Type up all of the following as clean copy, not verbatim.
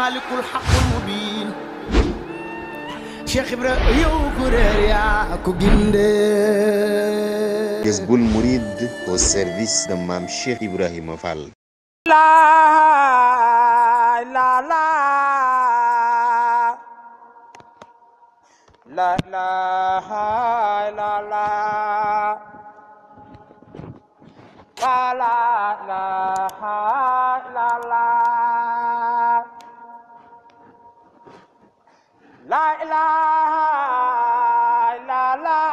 المالك الحق المبين شيخ إبراهيم يوكرر يا كوجيندي Jazboul Mouride au service de Mame Cheikh Ibrahima Fall. La la la la la la la la la la la la ilaha illallah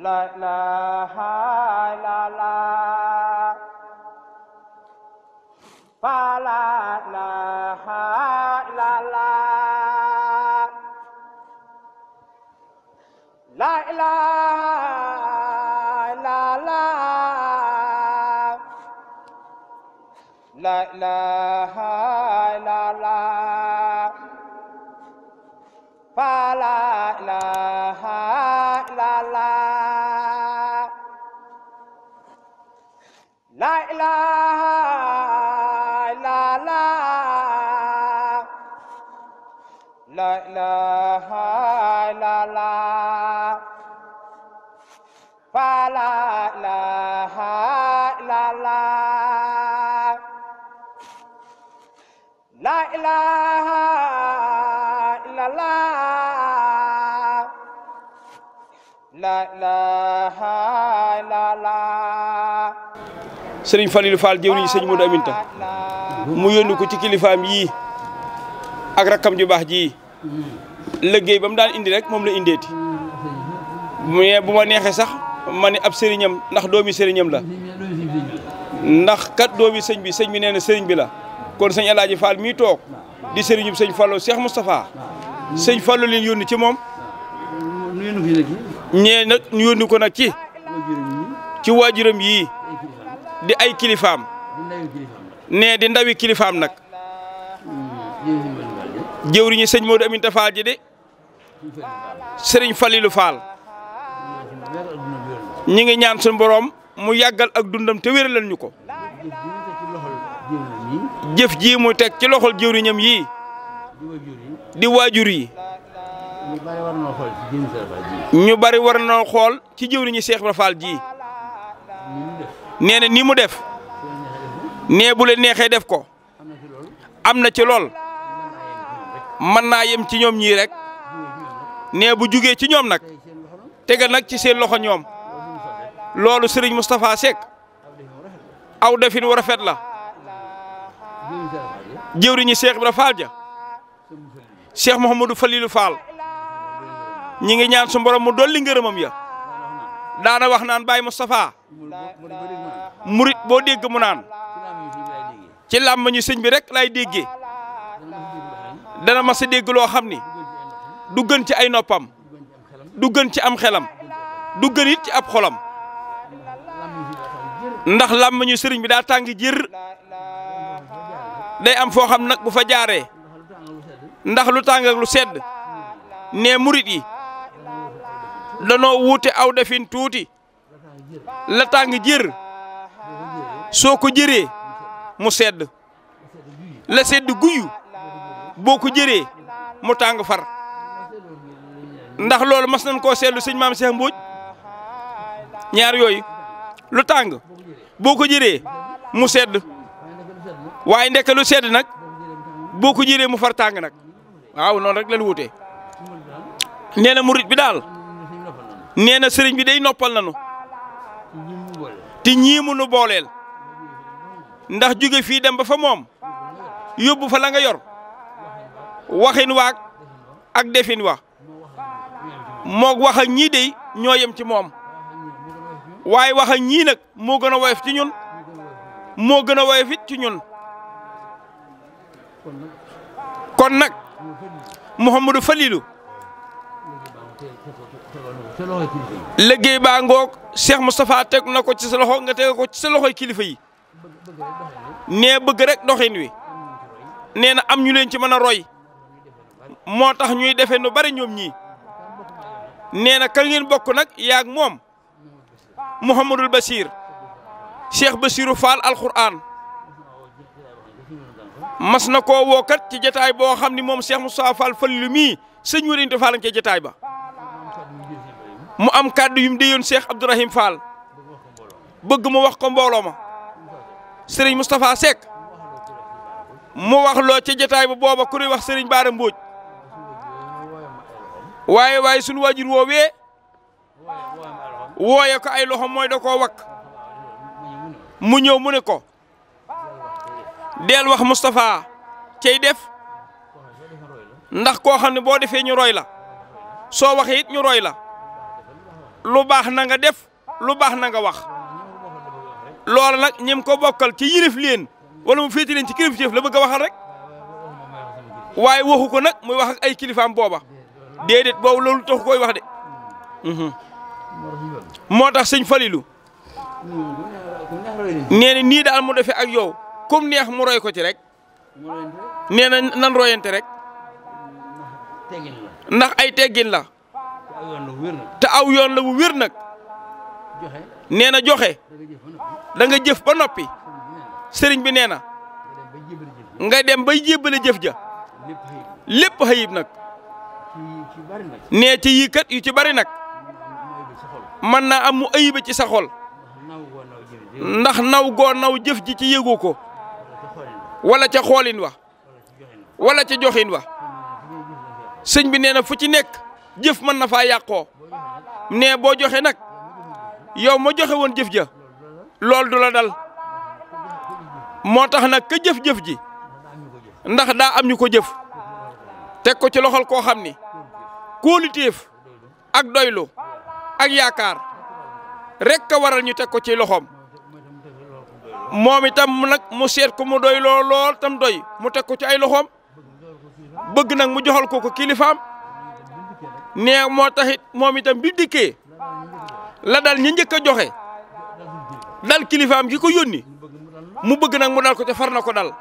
la ilaha illallah la ilaha illallah la ilaha illallah la ilaha illallah la ilaha illallah la ilaha illallah la ilaha illallah la ilaha illallah la ilaha illallah la ilaha illallah Serigne Falilou Fall jëwriñu sëñ Modou Aminta mu yónni ko ci kilifaam yii ak rakkam ju baax ji liggéey ba mu daan indi rek moom la indeeti mais bu ma neexee sax ma ne ab sëriñam ndax doomi sëriñam la ndax kat doomi sëñ bi nee na sëriñ bi la kon sëñ Alaaji Fall mii toog di sëriñum sëñ Fallou Cheikh Moustapha sëñ Fallou leen yónni ci moom ñee nag ñu yónni ko nag ci waajuram yii di ay kilifaam nee di ndawi kilifaam nag jëwriñu sëñ Modou Aminta Fall ji de sëriñ Falilou Fall ñi ngi ñaan suñu borom mu yàggal ak dundam te wéral ñu ko jëf ji mu teg ci loxol jëwriñam yii di waajur yi ñu bari war na xool ci jëwriñu Cheikh Ibra Fall ji nee na ni mu def nee bu leen neexee def ko am na ci lool mën naa yem ci ñoom ñii rek nee bu jugee ci ñoom nag tegal nag ci seen loxo ñoom loolu Serigne Moustapha Seck aw defin war a fet la jëwriñu Cheikh Ibra Fall ja Cheikh Mouhamadou Falilou Fall ñi ngi ñaan su borom mu dolli ngërëmam ya daana wax naan Baye Moustapha murit boo dégg mu naan ci làmmiñu sëñ bi rek lay déggee dana mas a dégg loo xam ni du gën ci ay noppam du gën ci am xelam du gën it ci ab xolam ndax làmmiñu sëriñ bi daa tàng jër day am foo xam nag bu fa jaaree ndax lu tàng ak lu sedd nee murit yi danoo wuute aw defin tuuti la tàng jër soo ko jëree mu sedd la sedd guyu boo ko jëree mu tàng far ndax loolu mas nañ koo seetlu sëñ Maam Cheikh Mbodj ñaar yooyu lu tàng boo ko jëree mu sedd waaye ndeke lu sedd nag boo ko jëree mu far tàng nag waaw noonu rek la lu wutee nee na murit bi daal nee na sëriñ bi day noppal nanu te ñii mu nu booleel ndax jóge fii dem ba fa moom yóbbu fa la nga yor waxin waag ak defin wa moog wax ak ñii dey ñoo yem ci moom waaye wax ak ñii nag moo gën a woyof ci ñun moo gën a woyof it ci ñun kon nag Mouhamadou Falilou liggéey baa ngoog Cheikh Moustapha teg na ko ci sa loxo nga teg ko ci sa loxoy kilifa yi nee bëgg rek doxin wi nee na am ñu leen ci mën a roy moo tax ñuy defee nu bari ñoom ñii nee na ka ngeen bokk nag yaag moom Mouhamadul Bachir Cheikh Bassirou Fall alquran mas na koo woo kat ci jotaay boo xam ni moom Cheikh Moustapha Fall Fallilu mii sëñ Modou Anta Fall ca jotaay ba mu am kàddu yu mu déyoon Cheikh Abdourahim Fall bëgg mu wax ko mbooloo ma Serigne Moustapha Seck mu wax loo ca jotaay ba booba ku ñuy wax Serigne Bara Mbodj waaye sunu waajur woowee wooye ko ay loxo mooy da koo wakk mu ñëw mu ne ko deel wax Moustapha cey def ndax koo xam ne boo defee ñu roy la soo waxee it ñu roy la lu baax na nga def lu baax na nga wax loolu nag ñim ko bokkal ci yilif leen wala mu féeti leen ci kilifteef la bëgg a waxal rek waaye waxu ko nag muy wax ak ay kilifaam booba déedéet boobu loolu tax koy wax de moo tax sëñ Falilou nee na nii daal mu defee ak yow comme neex mu roy ko ci rek nee na nan royante rek ndax ay teggin la te aw yoon la wu wér nag nee na joxe da nga jëf ba noppi sëriñ bi nee na nga dem bay jébbale jëf ja lépp xayib nag nee ci yii kat yu ci bari nag mën naa am mu ayiba ci sa xol ndax naw goo naw jëf ji ci yëgoo ko wala ca xoolin wa wala ca joxin wa sëñ bi nee na fu ci nekk jëf mën na faa yàqoo nee boo joxe nag yow ma joxe woon jëf ja loolu du la dal moo tax nag ka jëf-jëf ji ndax daa am ñu ko jëf teg ko ci loxol koo xam ni kóoluteef ak doylu ak yaakaar rek ka waral ñu teg ko ci loxoom moom itam nag mu seet ko mu doy lool tam doy mu teg ko ci ay loxoom bëgg nag mu joxal ko kilifaam nee moo taxit moom itam bi dikkee la dal ñi njëkk a joxe dal kilifaam gi ko yónni mu bëgg nag mu dal ko ca far na ko dal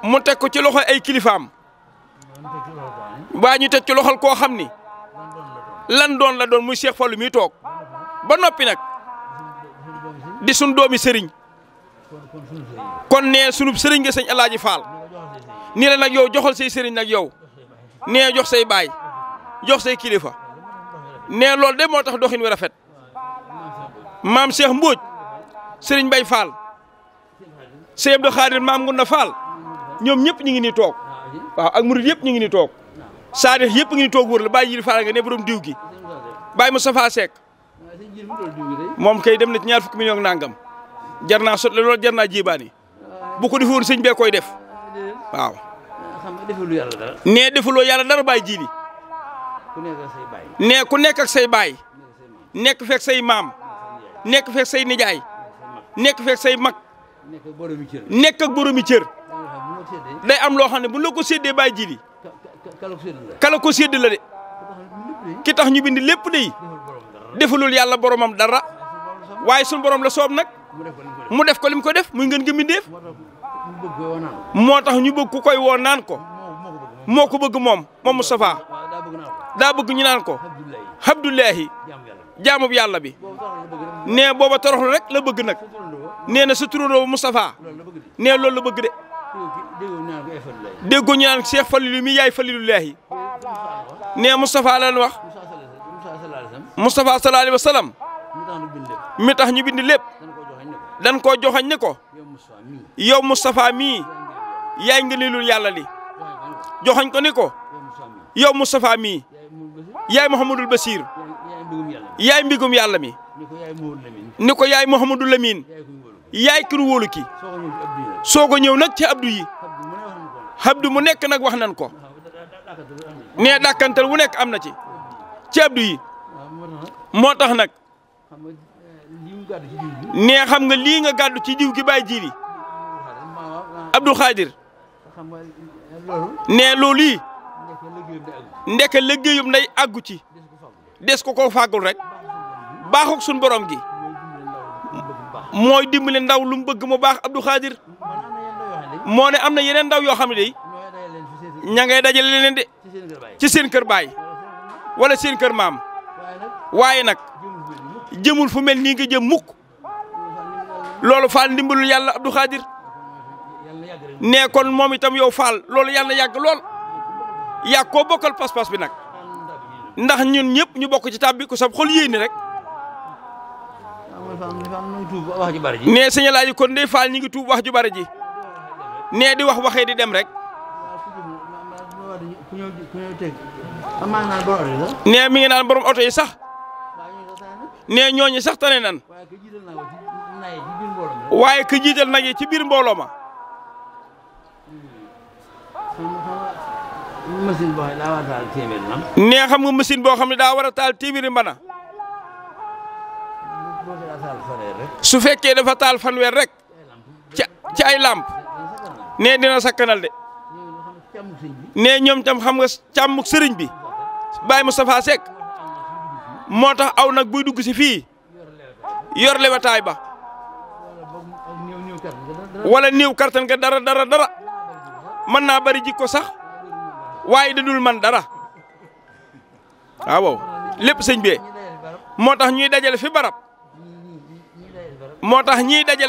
mu teg ko ci loxo ay kilifaam waa ñu teg ci loxol koo xam ni lan doon la doon muy Cheikh Fallou mi toog ba noppi nag di sun doomi sëriñ kon nee sunub sëriñ nga sëñ Alaaji Fall nii la nag yow joxal say sëriñ nag yow nee jox say baay jox say kilifa nee loolu de moo tax doxin wi rafet maam Cheikh Mbodj sëriñ Bay Fall sëñ Abdou Khadir maam Ngunda Fall ñoom ñëpp ñu ngi nii toog waaw ak murid yëpp ñu ngi nii toog saadix yëpp ngi nii toog wër la bàyyi Jili Fall nga ne borom diw gi bàyyi Moustapha Seck moom kay dem na ci 20 millions nangam jar naa sotle loolu jar naa jébaani bu ko defoon sëñ bee koy def waaw. nee defuloo yàlla dara bàyyi Jili nee ku nekk ak say baay nekk fekk say maam nekk fekk say nijaay nekk fekk say mag nekk ak boromi cër day am loo xam ne bu la ko séddee bàyyi Jili kala ko sédd la de ki tax ñu bind lépp de defalul yàlla boromam dara waaye suñu borom la soob nag mu def ko li mu ko def muy ngeen nga mbindeef moo tax ñu bëgg ku koy woo naan ko moo ko bëgg moom Moustapha daa bëgg ñu naan ko Abdullahi jaamub yàlla bi nee booba toroxlu rek la bëgg nag nee na sa turandoo Moustapha nee loolu la bëgg de déggoo ñu naan Cheikh Fallilu mi yaay Fallilullahi nee Moustapha lan wax Moustapha sallallahu alayhi wa sallam mi tax ñu bind lépp dan koo joxañ ne ko yow Moustapha mii yaay ngëneelul yàlla li joxañ ko ni ko yow Moustapha mii yaay Mouhamadul Basir yaay mbigum yàlla mi ni ko yaay Mouhamadul Lamine yaay kër wóolu ki soo ko ñëw nag ci abdu yi abdu mu nekk nag wax nan ko nee dàkkantal wu nekk am na ci abdu yi moo tax nag nee xam nga lii nga gàddu ci diw gi bàyyi Jili Abdou Khadir nee loolu yi ndeke liggéeyum nday àggu ci des ko fàggul rek baaxuk suñ borom gi mooy dimbali ndaw lu mu bëgg mu baax Abdou Khadir moo ne am na yeneen ndaw yoo xam ne day ña ngay dajale leen de ci seen kër baay wala seen kër maam waaye nag jëmul fu mel nii nga jëm mukk loolu faal ndimbalul yàlla Abdou Khadir nee kon moom itam yow Fall loolu yàlla na yàgg lool yàgg koo bokkal pas-pas bi nag ndax ñun ñëpp ñu bokk ci tab bi ku sab xol yéene rek nee sëñ Alaaji kon de Fall ñi ngi tuub wax ju bari ji nee di wax waxee di dem rek nee mi ngi naan borom oto yi sax nee ñooñu sax tane nan waaye ka jiital nag yi ci biir mbooloo ma nee xam nga machine boo xam ne daa war a taal téeméeri mbana su fekkee dafa taal fanweer rek ci ay lamp nee dina sakkanal de nee ñoom tam xam nga càmmuk sëriñ bi Baye Moustapha Seck moo tax aw nag buy dugg si fii yor lewataay ba wala néew kartan nga dara mën naa bari jikko sax waaye da dul man dara waaw lépp sëñ bi moo tax ñuy dajale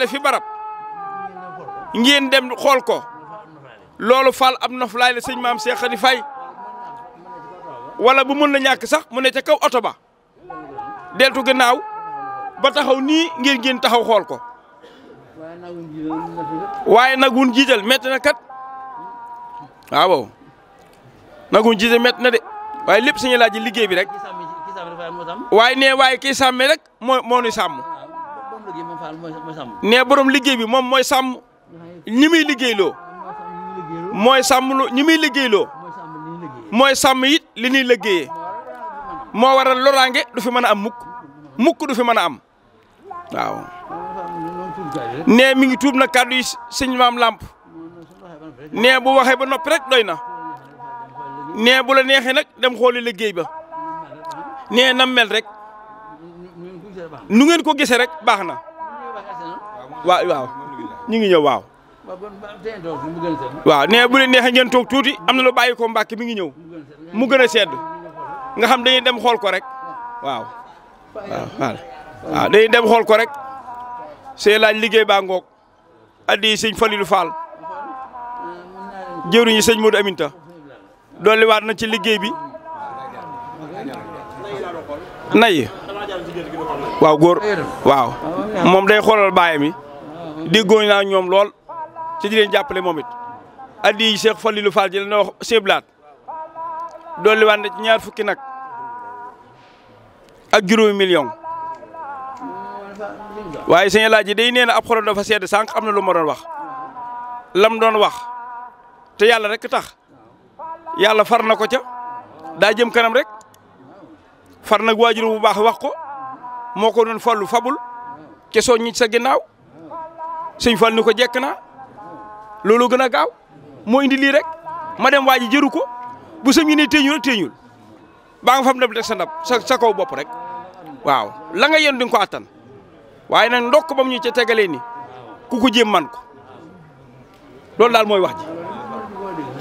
fi barab ngeen dem xool ko loolu Fall am noflaay la sëñ maam Cheikh Khady Faye wala bu mun la ñàkk sax mu ne ca kaw oto ba deltu gannaaw ba taxaw nii ngeen taxaw xool ko waaye nag wun jiital métti na kat waaw nag wun jiital métti na de waaye lépp suñu laaj liggéey bi rek waaye nee waaye kii sàmmee rek moo nuy sàmm nee borom liggéey bi moom mooy sàmm ñi muy liggéeyloo mooy sàmm lu ñi muy liggéeyloo mooy sàmm it li ñuy liggéeyee moo waral loraange du fi mën a am mukk du fi mën a am waaw. nee mi ngi tuub na kàddu yi sëñ maam Lamp nee bu waxee ba noppi rek doy na nee bu la neexee nag dem xooli liggéey ba nee nam mel rek nu ngeen ko gisee rek baax na waaw ñu ngi ñëw waaw. waaw nee bu leen neexee ngeen toog tuuti am na lu bàyyi ko Mbàkke mi ngi ñëw mu gën a sedd nga xam dañuy dem xool ko rek waaw dañuy dem xool ko rek see laaj liggéey baa ngoog addi sëñ Falilou Fall jëwriñu sëñ Modou Aminta dolli waat na ci liggéey bi nay waaw góor waaw moom day xoolal baayam yi déggoo naa ñoom lool ci di leen jàppale moom it addi Cheikh Falilou Fall ji la wax seblaat dolli waat na ci 20 fukki nag ak juróomi million waaye sëñ Alaaji day nee na ab xolam dafa sedd sànq am na lu ma doon wax lam doon wax te yàlla rek tax yàlla far na ko ca daa jëm kanam rek far nag waajur bu baax wax ko moo ko doon fallu fabul ke soo ñi sa ginnaaw sëñ Fall ni ko jekk naa loolu gën a gaaw moo indi lii rek ma dem waa ji jëru ko bu sëm yi ne téeñul rek téeñul baa nga fam dem teg sa ndab sa kaw bopp rek waaw la nga yéen di nga ko attan waaye nag ndokk bam ñu ca tegalee ni ku ko jéem man ko loolu daal mooy wax ji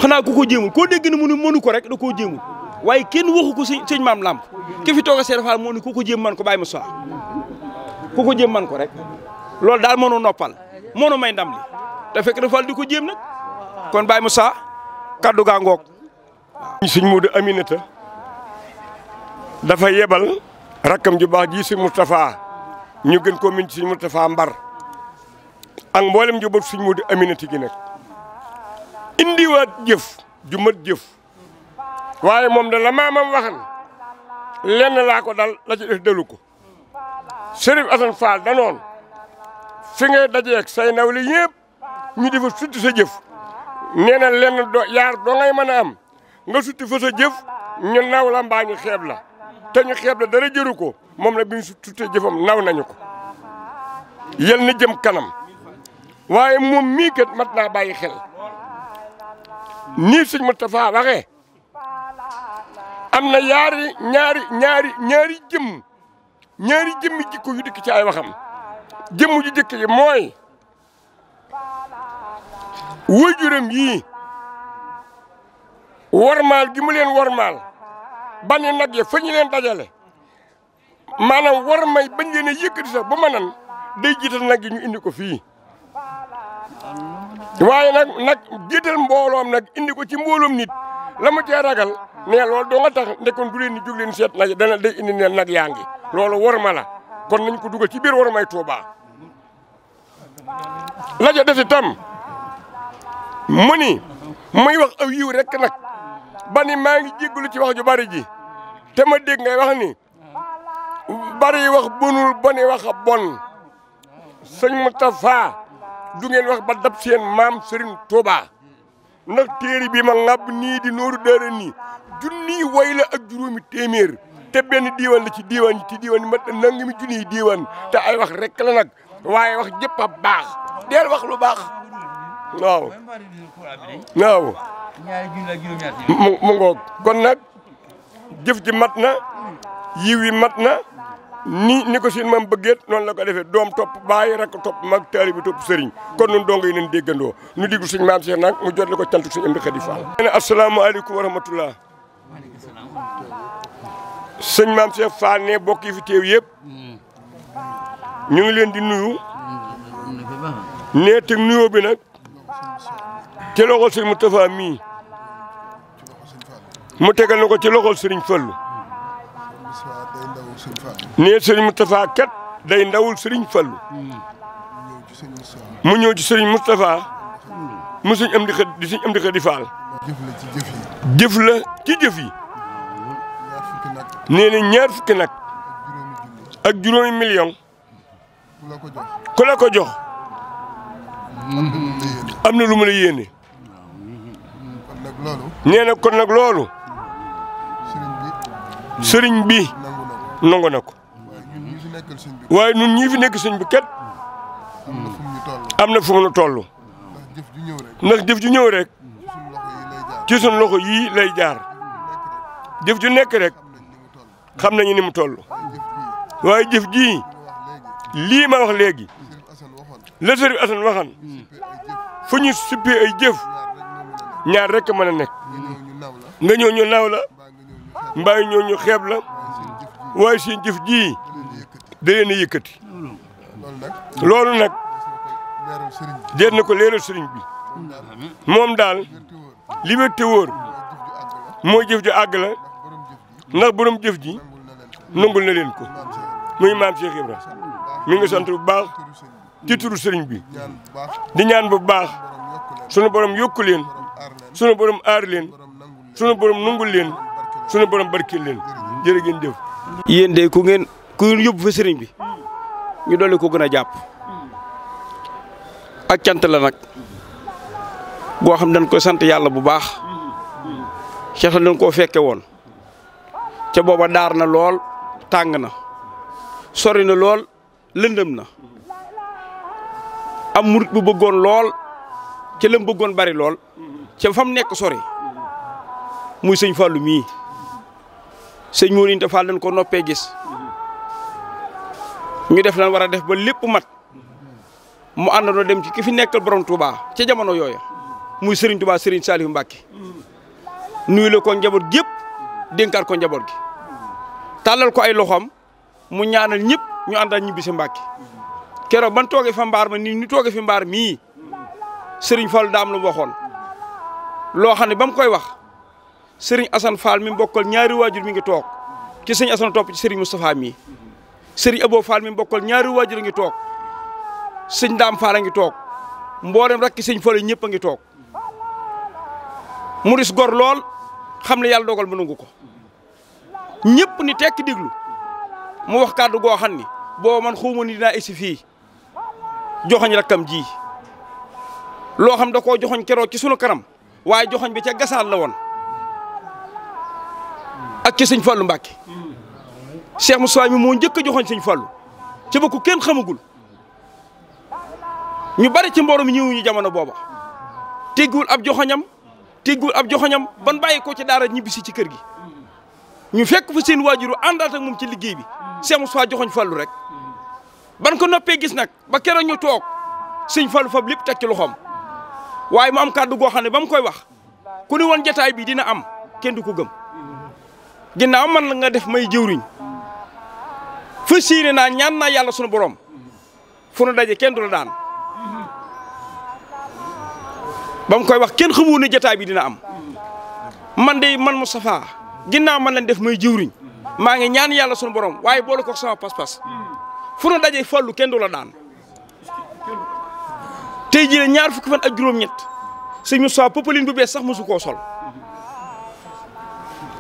xanaa ku ko jéemul koo dégg ne mënu ko rek da koo jéemul waaye kenn waxu ko sëñ maam Lamp ki fi toog a Seex Faal moo ni ku ko jéem man ko bàyyi ma soix ku ko jéem man ko rek loolu daal mënu noppal mënu may ndam li te fekk dafa di ko jéem nag kon bàyyi ma soix kaddu gaa ngoog. sëñ Modou Aminata dafa yebal rakkam ju baax ji sëñ Moustapha ñu gën koo min ci sëñ Moustapha Mbar ak mboolem njaboot sëñ Modou Aminata gi nag indiwaat jëf ju mat jëf waaye moom da la maamam waxan lenn laa ko dal la ci def dalu ko Sërif Asan Fall danoon fi ngay dajeeg say nawle yëpp ñu di fa sutti sa jëf nee na lenn yaar doo ngay mën a am nga sutti fa sa jëf ñu naw la mbaa ñu xeeb la te ñu xeeb la dara jëru ko moom la bi ñu suttee jëfam naw nañu ko yel na jëm kanam waaye moom mii kat mat naa bàyyi xel nii sëñ Moustapha waxee am na ñaari jëmmi jikko yu dikk ci ay waxam jëmm ju jëkk yi mooy waajuram yii wormaal gi mu leen wormaal ba ne nag ya fa ñu leen dajale maanaam war may bañ leen a yëkkati sax ba ma nan day jiital nag yi ñu indi ko fii waaye nag jiital mbooloom nag indi ko ci mbooloom nit la mu cee ragal ne loolu doo nga tax ndekkoon du leen ni jóg leen seet nag dana day indi ne nag yaa ngi loolu war ma la kon nañ ko dugal ci biir war may Touba la ja des itam mu ni muy wax aw yiw rek nag ba ni maa ngi jéggalu ci wax ju bari ji te ma dégg ngay wax ni bari wax bonul boni wax a bon sëñ Moustapha du ngeen wax ba dab seen maam Serigne Touba ndax téere bi ma ngàbb nii di nooru dara nii junniy way la ak juróomi téeméer te benn diiwaan la ci diiwaan yi ci diiwaan yi mat na nangami junniy diiwaan te ay wax rek la nag waaye wax jëpp a baax deel wax lu baax waaw waaw mu ngoog kon nag jëf ji mat na yiw yi mat na ni ko seen maam bëggeet noonu la ko defee doom topp baay rakk topp mag taalibe bi topp sëriñ kon nun dongo yi nañ déggandoo nu diglu suñ maam Cheikh nag mu jot la ko cantu suñu am di Xadi Fall ne asalaamaaleykum wa rahmatullah sëñ maam Cheikh Fall ne bokk yi fi teew yëpp ñu ngi leen di nuyu nee teg nuyoo bi nag ci loxol sëñ Moustapha mii mu tegal na ko ci loxol sëriñ Fallu nee sëriñ Moustapha kat day ndawul sëriñ Fallu mu ñëw ci sëriñ Moustapha mu suñ am di Xadi Fall jëf la ci jëf yi nee na ñaar fukki nag ak juróomi million ku la ko jox am na lu mu la yéene nee na kon nag loolu sëriñ bi nangu na ko waaye ñun ñii fi nekk sëñ bi kat am na fu mu toll ndax jëf ju ñëw rek ci suñu loxo yii lay jaar jëf ju nekk rek xam nañu ni mu toll waaye jëf ji lii ma wax léegi la sëriñ Assane waxan fu ñu sippee ay jëf ñaar rek mën a nekk nga ñëw ñu naw la mbaa ñëw ñu xeeb la waaye seen jëf ji da leen a yëkkati loolu nag déet na ko leeral sëriñ bi moom daal li wér te wóor mooy jëf ju àgg la ndax borom jëf ji nangul na leen ko muy maam Cheikh Ibra mi ngi sant bu baax ci turu sëriñ bi di ñaan bu baax sunu borom yokku leen sunu borom aar leen sunu borom nangul leen sunu borom barkeel leen jërë ngeen jëf. yéen de ku ngeen yóbbu fa sëriñ bi ñu dolli ko gën a jàpp ak cant la nag goo xam dañ koy sant yàlla bu baax Cheikh dañ koo fekke woon ca booba daar na lool tàng na sori na lool lëndëm na am murit bu bëggoon lool ca lam bëggoon bari lool ca fam nekk sori muy sëñ Fallu mii sëñ Mouride Inta Fall dañ ko noppee gis ñu def lan war a def ba lépp mat mu àndandoo dem ci ki fi nekkal borom Touba ca jamono yooya muy Serigne Touba Serigne Saliou Mbacké nuyu la ko njaboot gépp dénkaat ko njaboot gi tàllal ko ay loxoom mu ñaanal ñëpp ñu àndal ñibbi si Mbacké keroog ban toogee fa mbaar ma ni ñu toogee fi mbaar mii Serigne Fall daam lu mu waxoon loo xam ne ba mu koy wax Serigne Assane Fall mi mbokkal ñaari waajur mi ngi toog ci Serigne Assane topp ci Serigne Moustapha mii Serigne Abo Fall mi mbokkal ñaari waajur a ngi toog Serigne Dame Fall a ngi toog mboolem rakki Serigne Fall ñëpp a ngi toog mu dis gor lool xam ne yàlla dogal mu nangu ko ñëpp ni tekki diglu mu wax kàddu goo xam ni boo man xawma ni dinaa egsi fii joxoñ rakkam ji loo xam da koo joxoñ keroog ci sunu kanam waaye joxoñ bi ca gasaan la woon ak ci sëñ Fallu Mbacké Cheikh Moussa mi moo njëkk a joxoñ sëñ Fallu ca ba ko kenn xamagul ñu bari ci mbooloo mi ñëwuñu jamono booba tegguwul ab joxoñam ban bàyyi ko ci daara ñibbisi ci kër gi ñu fekk fa seen waajuru àndaat ak moom ci liggéey bi Cheikh Moussa joxoñ Fallu rek ban ko noppee gis nag ba keroog ñu toog sëñ Fallu fab lépp teg ci loxoom waaye mu am kàddu goo xam ne ba mu koy wax ku ni woon jataay bi dina am kenn du ko gëm ginnaaw man la nga def may jëwriñ fa siine naa ñaan naa yàlla sunu borom fu nu daje kenn du la daan ba mu koy wax kenn xamu ne jotaay bi dina am man de man Moustapha ginnaaw man lañ def may jëwriñ maa ngi ñaan yàlla sunu borom waaye boole ko sama pas-pas fu nu dajee fallu kenn du la daan tey jii ñaar fukki fan ak juróom-ñett sëñ Moustapha popeline bu bees sax mosu koo sol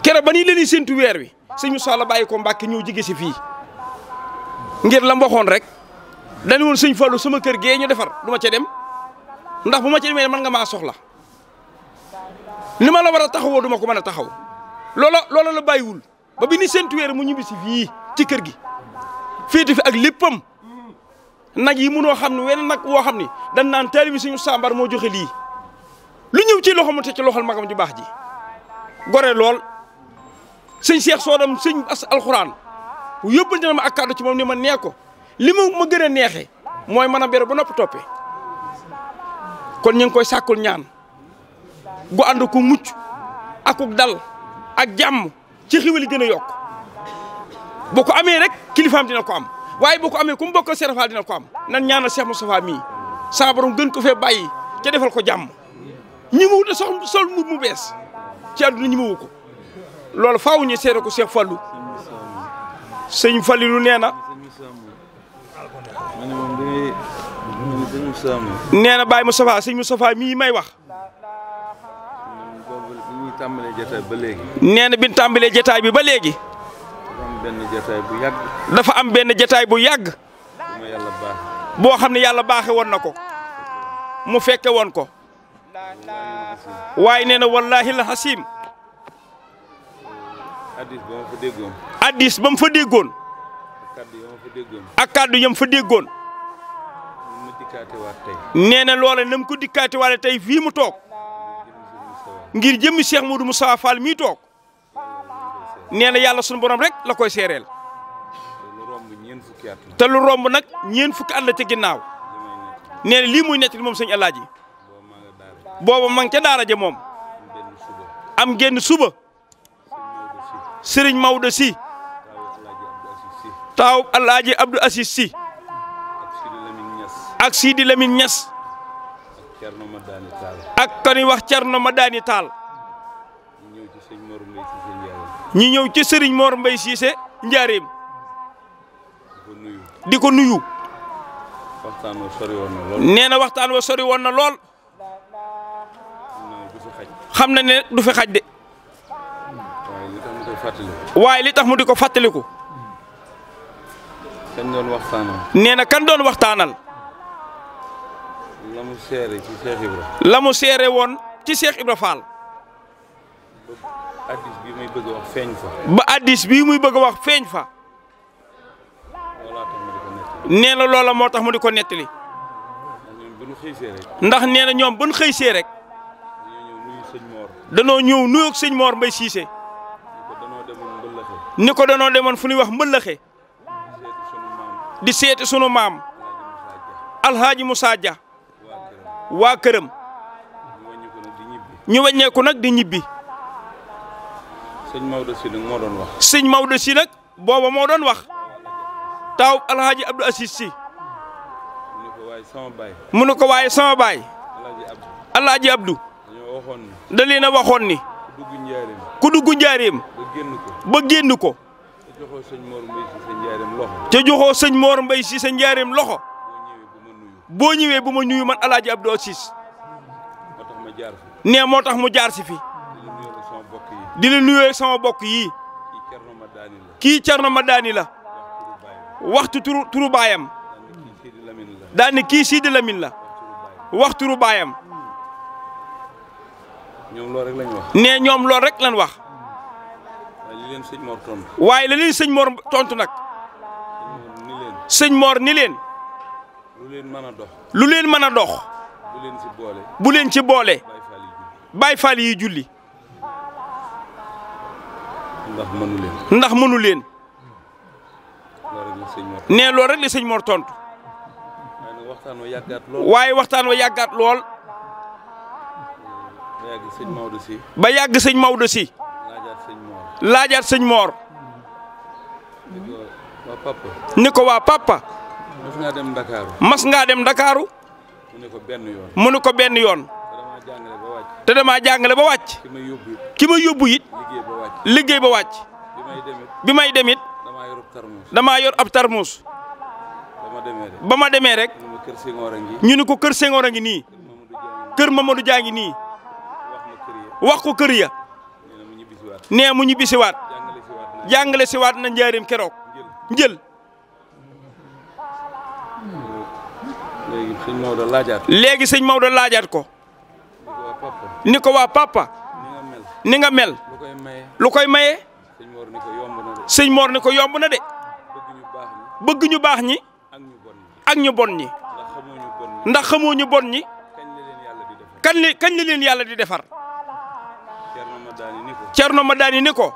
keroog ba nii leen séntu weer wi sëñ Moustapha la bàyyi ko Mbàkke ñëw jige si fii ngir la waxoon rek dañu woon sëñ Fallu sama kër gee ñu defar du ma ca dem ndax bu ma ca demee man nga maa soxla ni ma la war a taxawoo du ma ko mën a taxaw loola la bàyyiwul ba bi ni séntu weer mu ñibbi si fii ci kër gi féete fi ak léppam nag yi munoo xam ne wenn nag woo xam ni dañ naan taalibi suñu sambar moo joxe lii lu ñëw ci loxo mu te ci loxol magam ju baax ji gore lool sëñ Cheikh Soodam sëñ as alxuraan yóbbal dina ma ak kàddu ci moom ni ma nee ko li ma gën a neexee mooy mën a bere ba noppi toppee kon ñu ngi koy sàkkul ñaan gu ànd ku mucc akuk dal ak jàmm ci xiwali gën a yokk boo ko amee rek kilifaam dina ko am waaye boo ko amee ku mu bokkal Serigne Fall dina ko am nan ñaanal Cheikh Moustapha mii sa borom gën ko fee bàyyi ca defal ko jàmm ñi mu wut sol mu bees ci àdduna ñi mu wu ko loolu faaw ñu seere ko Cheikh Fallou sëñ Fallilu nee na nee na Baye Moustapha sëñ Moustapha mii may wax nee na bi ñu tàmbalee jotaay bi ba léegi dafa am benn jotaay bu yàgg boo xam ne yàlla baaxe woon na ko mu fekke woon ko waaye nee na wallaahi la xasim addis ba mu fa déggoon ak kàddu yam fa déggoon nee na loola na mu ko dikkaati waale tey fii mu toog ngir jëmmi Cheikh Modou Moustapha Fall mii toog nee na yàlla sunu borom rek la koy seereel te lu romb nag ñeen fukki at la ca ginnaaw nee na lii muy nekk moom sëñ Alaaji booba ma ngi ca daara ja moom am genn suba sëriñ Maodo si taaw Alaaji Abdou Assis si ak Sidi Lamine Niass ak kani wax Cerno Madani Taal ñi ñëw ci sëriñ Mor Mbay Siise njaareem di ko nuyu nee na waxtaan wa sori woon na lool xam na ne du fi xaj de waaye li tax mu di ko fàttaliku nee na kan doon waxtaanal la mu seere ci Cheikh Ibra la mu seere woon ci Cheikh Ibra Fall addis bi muy bëgg a wax feeñ fa ba addis bii muy bëgg a wax feeñ fa nee na loola moo tax mu di ko nettali ndax nee na ñoom bu ñu xëysee rek danoo ñëw nuyu ak sëñ Mor Mbay Siise ni ko danoo demoon fu ñuy wax mbëllëxe di seeti sunu maam Alhaaji Moussa Dia waa këram ñu wàññeeku nag di ñibbi sëñ Maodo si nag moo doon wax sëñ Maodo si nag booba moo doon wax taaw Alhaaji Abdou Assis si mu ne ko waaye sama baay Alhaaji Abdou da leen a waxoon ni ku dugg njaareem ba génn ko te joxoo sëñ Mor Mbay si sa njaareem loxo boo ñëwee bu ma nuyu man Alhaaji Abdou Assis nee moo tax mu jaar si fi di la nuyoo sama bokk yi kii Cerno Madani la waxtu turu baayam daal ni kii Sidi Lamine la wax turu baayam ñoom loolu rek lañ wax nee ñoom loolu rek lañ wax waaye li leen sëñ Mor tontu waaye la leen sëñ Mor tontu nag sëñ Mor ni leen lu leen mën a dox lu leen mën a dox bu leen ci boole Baay Faal yi julli ndax mënu leen nee loolu rek la sëñ Mor tontu waaye waxtaan wa yàggaat lool ba yàgg sëñ Maodo si laajaat sëñ Mor ni ko waa papa mas ngaa dem Ndakaaru mas ngaa dem Ndakaaru mu ne ko benn yoon mu ne ko benn yoon jàngale ba wàcc. te damaa jàngale ba wàcc. ki ma yóbbu it. liggéey ba wàcc. bi may demit. damaa yor ab tarmuus. ba ma demee rek. ñu ni ko kër Senghor a ngi nii. kër Mamadou Dia ngi nii. wax ko kër ya. nee mu ñu bisiwaat. jàngale si waat na njaareem keroog. njël. léegi sëñ Maodo laajaat ko. ni ko waa papa. ni nga mel. lu koy maye. sëñ Mor ni ko yomb na de. bëgg ñu baax ñi. ak ñu bon ñi. ndax xamoo ñu bon ñi. kañ la leen yàlla di defar. Cerno Madani ni ko.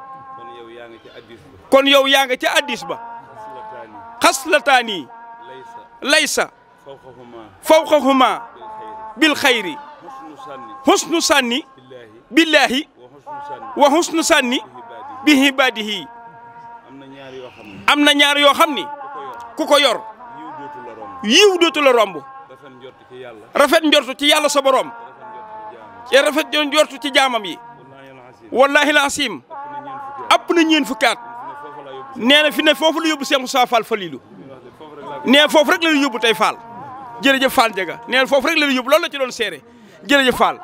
kon yow yaa nga ca addis ba. xaslataani. laysa. fawqahuma. bil xayri. husnu sànni. billahi. wa husnu sànni. bi ibaadihi. am na ñaar yoo xam ni. ku ko yor. yiw dootu la romb. rafet njortu ci yàlla sa borom. te rafet njortu ci jaamam yi. wallahi laasim. app na ñeen fukkaat. nee na fi ne foofu la yóbbu Cheikh Moussa Fall Falilou. nee foofu rek la la yóbbu tey Fall. jërëjëf Fall Ndiaga nee na foofu rek la la yóbbu loolu la ci doon seere jërëjëf Fall.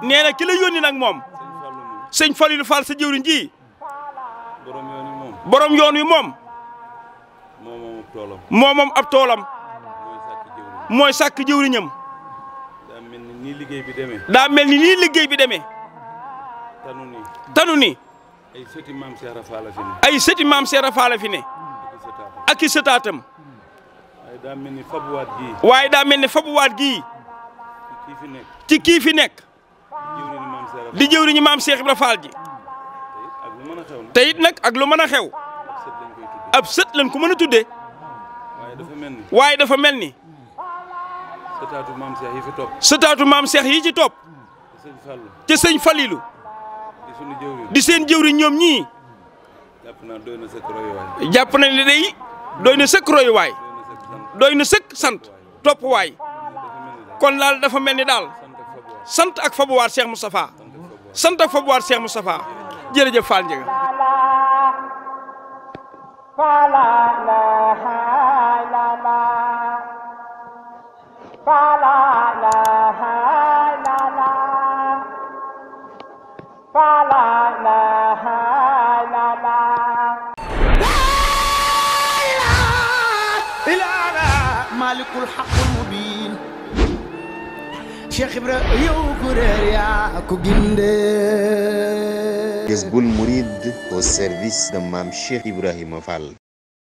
nee na ki la yónni nag moom. sëñ Falilou Fall sa jëwriñ ji. borom yoon wi moom. moom ab toolam. mooy sàkk jëwriñam. daa mel ni nii liggéey bi demee. daa mel ni nii liggéey bi demee. tanu ni. ay sëti maam Cheikh Rafa la fi ne. ay sëti maam Cheikh Rafa la fi ne. ak i sëtaatam. waaye daa mel ni fabuwaat gii. waaye daa mel ni fabuwaat gii. ci kii fi nekk. di jëwriñu maam Cheikh Ibra Fall ji. te it nag ak lu mën a xew. ab sët lañ ko mën a tuddee. waaye dafa mel ni. sëtaatu maam Cheikh yi fi topp. sëtaatu maam Cheikh yi ci topp. te sëñ Falilou. di seen jëwriñ ñoom ñii. jàpp naa doy na sëkk royuwaay. jàpp nañ ne day doy na sëkk royuwaay. doy na sëkk sant topp waay. kon daal dafa mel ni daal. sant ak fabuwaat Cheikh Moustapha. sant ak fabuwaat Cheikh Moustapha. jërëjëf Fall Ndiaga. malikul haqqul mubin Cheikh Ibra yow ku réer yaa ko gindee. Jazboul Mouride au service de Mame Cheikh Ibrahima Fall.